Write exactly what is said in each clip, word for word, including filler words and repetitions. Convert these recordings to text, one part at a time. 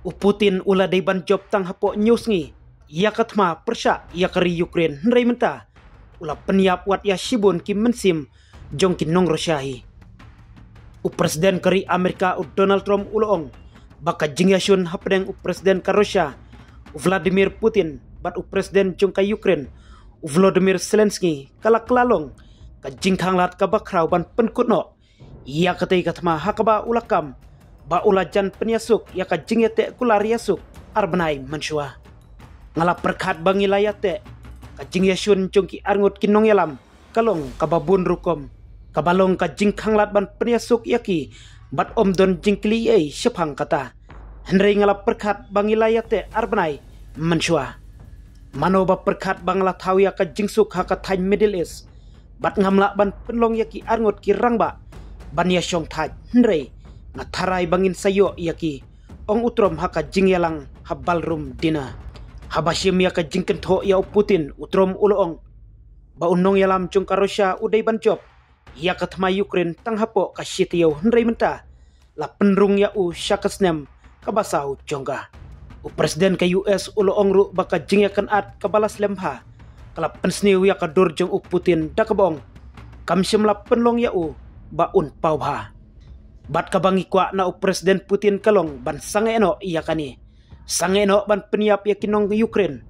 U Putin u la dei ban jop tang hapoh hynñiew sngi ïa ka thma pyrshah ïa ka ri Ukraine, hynrei mynta u la pynïap wat ïa shibun ki mynsiem jong ki nong Russia hi. U President ka ri Amerika u Donald Trump u la ong ba ka jingïashun hapdeng u President ka Russia u Vladimir Putin bad u President jong ka Ukraine u Volodymyr Zelensky ka la kylla long ka jingkhanglad kaba khraw ban pynkut noh ïa katei ka thma ha kaba u la kam ba u la jan pynïasuk ïa ka jingïateh kular ïasuk ar bnai mynshuwa. Nga la pyrkhat ba ngi la ïateh ka jingïashun jong ki arngut ki nongïalam ka long kaba bun rukom, kaba long ka jingkhanglad ban pynïasuk ïa ki bad ym don jingkylli ei shaphang kata. Hynrei nga la pyrkhat ba ngi la ïateh ar bnai mynshuwa. Mano ba pyrkhat ba nga la thaw ïa ka jingsuk ha ka thaiñ Middle East bad ngam lah ban pynlong ïa ki arngut ki rangbah ban ïashong thait, hynrei nga tharai ba ngin sa ïoh ïa ki, ong u Trump ha ka jingïalang ha ballroom dinner. Haba shim ïa ka jingkynthoh ïa u Putin, u Trump u la ong ba u nongïalam jong ka Russia u dei ban jop ïa ka thma Ukraine tang hapoh ka shi taïew, hynrei mynta la pynrung ïa u sha ka snem kaba saw jong ka. U President ka U S u la ong ruh ba ka jingïakynad kaba la slem bha ka la pynsniew ïa ka dur jong u Putin da kaba ong kam shym la pynlong ïa u ba un paw bha. Bad kaba ngi kwah na u President Putin ka long ban sangeh noh ïa kane, sangeh noh ban pynïap ïa ki nong Ukraine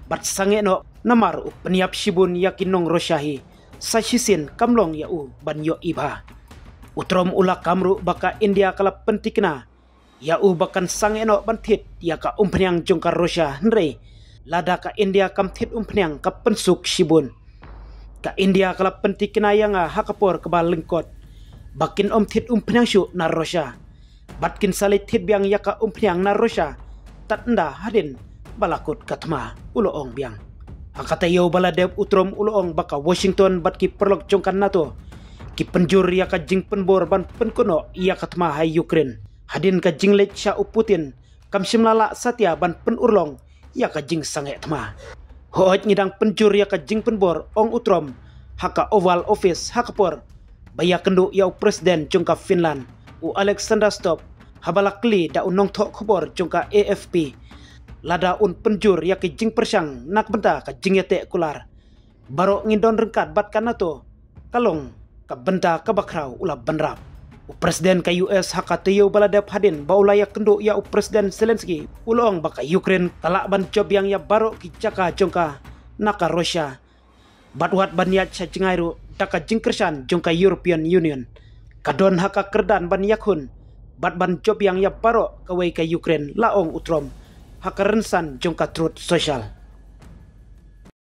bad sangeh noh, namar u pynïap shibun ïa ki nong Russia hi sa shisien kam long ïa u ban ïohi bha. U Trump u la kam ruh ba ka India ka la pyntikna ïa u ba kan sangeh noh ban thied ïa ka umphniang jong ka Russia, hynrei lada ka India kam thied umphniang ka pynsuk shibun. Ka India ka la pyntikna ïa nga ha ka por kaba lyngkot ba kin ym thied umphniang shuh na Russia bad kin sa leit thied biang ïa ka umphniang na Russia tad ynda hadien ba la kut ka thma, u la ong biang. Ha ka taïew ba la dep u Trump u la ong ba ka Washington bad ki paralok jong ka NATO ki pynjur ïa ka jingpynbor ban pynkut noh ïa ka thma ha Ukraine. Hadien ka jingleit sha u Putin kam shym la lah satia ban pynurlong ïa ka jingsangeh thma. Hooid, ngi dang pynjur ïa ka jingpynbor, ong u Trump ha ka Oval Office ha ka por ba ïakynduh ïa u President jong ka Finland u Alexander Stubb haba la kylli da u nongthoh khubor jong ka A F P lada un pynjur ïa ka jingpyrshang na ka bynta ka jingïateh kular. Baroh ngin don ryngkat bad ka NATO, ka long ka bynta kaba khraw, u la bynrap. U President ka U S ha ka taïew ba la dep hadien ba u la ïakynduh ïa u President Zelensky u la ong ba ka Ukraine ka lah ban jop biang ïa baroh ki jaka jong ka na ka Russia bad wat ban ïaid sha jngai ruh da ka jingkyrshan jong ka European Union. Ka don ha ka kyrdan ban ïakhun bad ban jop biang ïa baroh kawei ka Ukraine, la ong u Trump ha ka rynsan jong ka Truth Social.